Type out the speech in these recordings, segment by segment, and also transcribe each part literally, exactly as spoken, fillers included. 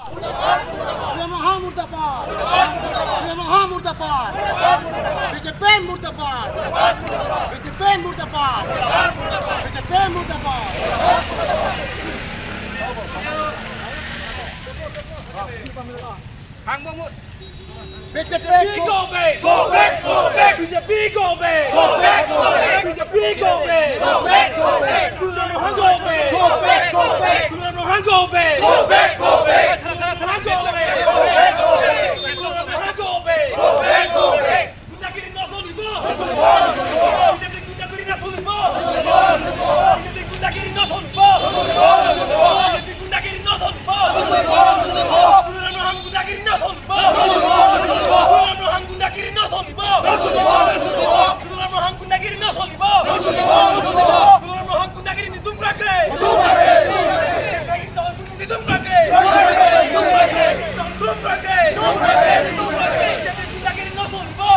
Tulirap Ronghang murdabad! Tulirap Ronghang murdabad! B J P murdabad! B J P murdabad! B J P murdabad! Hang mo mo. B J P go back! Go back! Go back! B J P go back! Go back! Go back! B J P go back! Go back! Go back! Tulirap Ronghang go back! Go back! Go back! Tulirap Ronghang go back! Go back! Go back! Tulirap Ronghang go back! Go back! Go back! Tulirap Ronghang go back! Go back! Go back! Gundagiri no solibo! B J P gundagiri no solibo! B J P gundagiri no solibo! B J P gundagiri no solibo! Tulirap Ronghang gundagiri no solibo! Tulirap Ronghang gundagiri no solibo! Tulirap Ronghang gundagiri no solibo! Tulirap Ronghang gundagiri nelitum krakre! Nelitum krakre! Nelitum krakre! B J P gundagiri no solibo!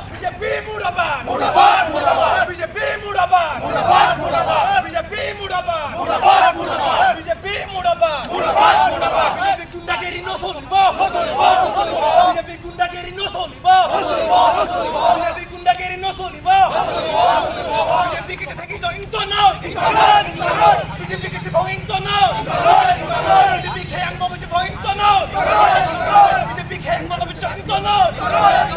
B J P murdabad! Murdabad! Murdabad! B J P murdabad! Murdabad! Murdabad! B J P murdabad! Murdabad! Murdabad! B J P murdabad! Murdabad! Murdabad! B J P gundagiri no solibo! No solibo! No solibo! B J P gundagiri no solibo! No solibo! No solibo! B J P gundagiri no solibo! No solibo! No solibo! B J P kachethang kejoi ingtonnon! Ingtonnon! Ingtonnon! B J P kachibong ingtonnon! Ingtonnon! Ingtonnon! B J P khei angbong kachibong ingtonnon! Ingtonnon! Ingtonnon! B J P khei angbong kachibong ingtonnon! Ingtonnon!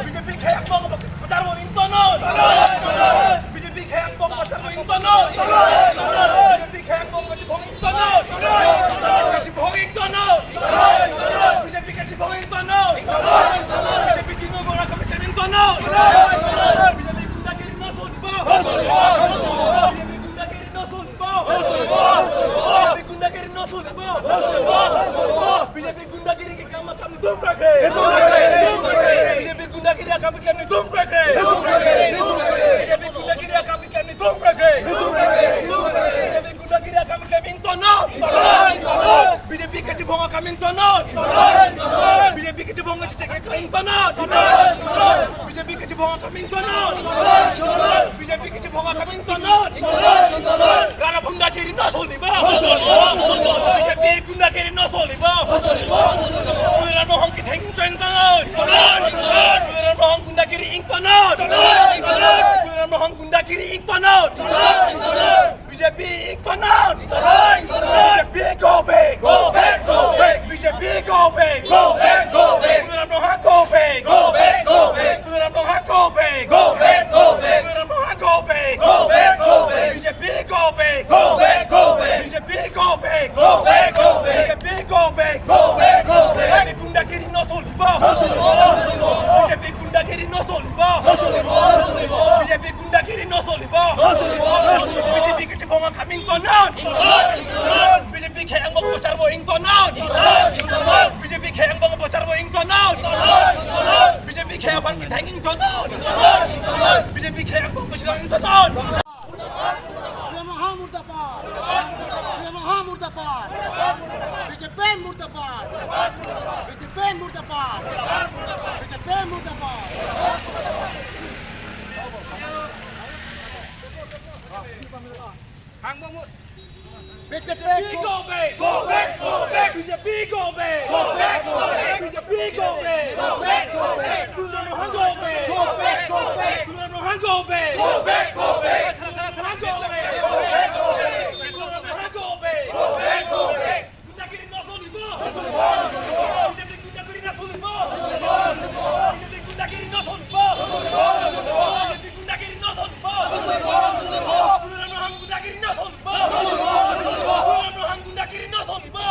B J P khei angbong kachibong ingtonnon! Ingtonnon! Ingtonnon! B J P khei angbong kachibong ingtonnon! Ingtonnon! Ingtonnon! B J P khei angbong kachibong ingtonnon! Ingtonnon! Ingtonnon! Kachibong ingtonnon! Ingtonnon! Ingtonnon! B J P kachibong ingtonnon! Ingtonnon! Ingtonnon! B J P dino bora kami kami ingtonnon! Ingtonnon! Ingtonnon! B J P gundagiri no solibo! No solibo! No solibo! B J P gundagiri no solibo! No solibo! No solibo! B J P gundagiri no solibo! No solibo! No solibo! B J P gundagiri akam akam nelitum krakre! Nelitum krakre! Nelitum krakre! B J P gundagiri akam akam nelitum krakre! Nelitum krakre! Nelitum krakre! B J P gundagiri akam akam nelitum krakre! Nelitum krakre! Nelitum krakre! B J P gundagiri akam akam ingtonnon! Ingtonnon! Ingtonnon! B J P kachibong akam ingtonnon! Ingtonnon! Ingtonnon! B J P kachibong kachechek ingtonnon! Ingtonnon! Ingtonnon! B J P kachibong akam ingtonnon! Ingtonnon! Ingtonnon! B J P kachibong akam ingtonnon! Ingtonnon! Ingtonnon! Rara gundagiri no solibo! No solibo! No solibo! B J P gundagiri no solibo! No solibo! No solibo! Tulirap Ronghang ketheng kejoi ingtonnon! Ingtonnon! Ingtonnon! Tulirap Ronghang gundagiri ingtonnon! Ingtonnon! Ingtonnon! Tulirap Ronghang gundagiri ingtonnon! Ingtonnon! Ingtonnon! B J P ingtonnon! Ingtonnon! Ingtonnon! B J P go back! Go back! Go back! B J P go back! Go back! Go back! Tulirap Ronghang go back! Go back! Go back! Tulirap Ronghang go back! Go back! Go back! Tulirap Ronghang go back! Go back! Go back! B J P go back! Go back! Go back! B J P go back! Go back! Go back! B J P go back! Go back! Go back! B J P gundagiri no solibo! No solibo! No solibo! B J P gundagiri no solibo! No solibo! No solibo! B J P gundagiri no solibo! No solibo! No solibo! B J P kachibong akam ingtonnon! Ingtonnon! Ingtonnon! B J P khei angbong kacharbo ingtonnon! Ingtonnon! Ingtonnon! B J P khei angbong kacharbo ingtonnon! Ingtonnon! Ingtonnon! B J P khei aphan ketheng ingtonnon! Ingtonnon! Ingtonnon! B J P khei angbong kacharbo ingtonnon! Tulirap Ronghang murdabad! Tulirap Ronghang murdabad! B J P murdabad! B J P murdabad! B J P murdabad! Hang mo mo. B J P go back! Go back! Go back! B J P go back! Go back! Go back! B J P go back! Go back! Go back! Tulirap Ronghang go back! Go back! Go back! Tulirap Ronghang go back! Go back! Go back! Tulirap Ronghang go back! Go back! Go back! Tulirap Ronghang go back! Go back! Go back! Gundagiri no solibo! B J P gundagiri no solibo! B J P gundagiri no solibo! B J P gundagiri no solibo! Tulirap Ronghang gundagiri no solibo! Tulirap Ronghang gundagiri no solibo!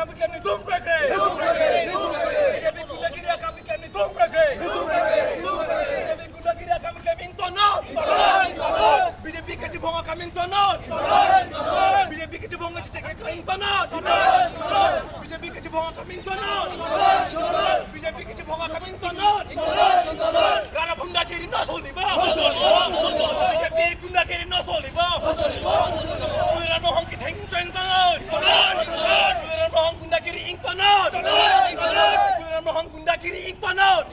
Akam keklem nelitum krekre. B J P gundagiri akam keklem nelitum krekre. B J P gundagiri akam keklem ingtonnon. B J P kachibong akam ingtonnon. B J P kachibong kachechek ingtonnon. B J P kachibong akam ingtonnon. B J P kachibong akam ingtonnon. Rara gundagiri no solibo. B J P gundagiri no solibo. Tuliram Ronghang ketheng ingtonnon. Tuliram Ronghang gundagiri ingtonnon. Tuliram Ronghang gundagiri ingtonnon.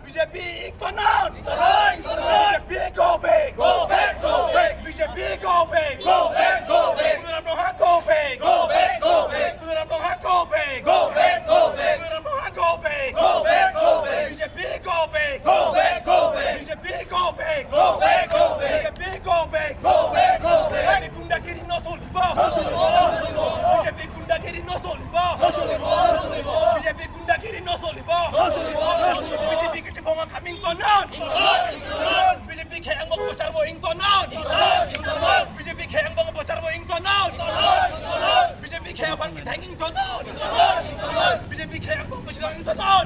B J P ingtonnon. B J P go back. Go back, go back. B J P go back. Go back, go back. Tuliram Ronghang go back. Go back, go back. Tuliram Ronghang go back. Go back, go back. Tuliram Ronghang go back. Go back, go back. B J P go back. Go back, go back. B J P go back. Go back, go back. B J P go back. Go back, go back. B J P gundagiri no solibo. No solibo, no solibo. B J P gundagiri no solibo. No solibo, no solibo. B J P gundagiri no solibo. No solibo, no solibo. B J P kachibong akam ingtonnon. Ingtonnon, ingtonnon. B J P khei angbong pacharvo ingtonnon. Ingtonnon, ingtonnon. B J P khei angbong pacharvo ingtonnon. Ingtonnon, ingtonnon. B J P khei aphan ketheng ingtonnon. Ingtonnon, ingtonnon. B J P khei angbong pacharvo ingtonnon.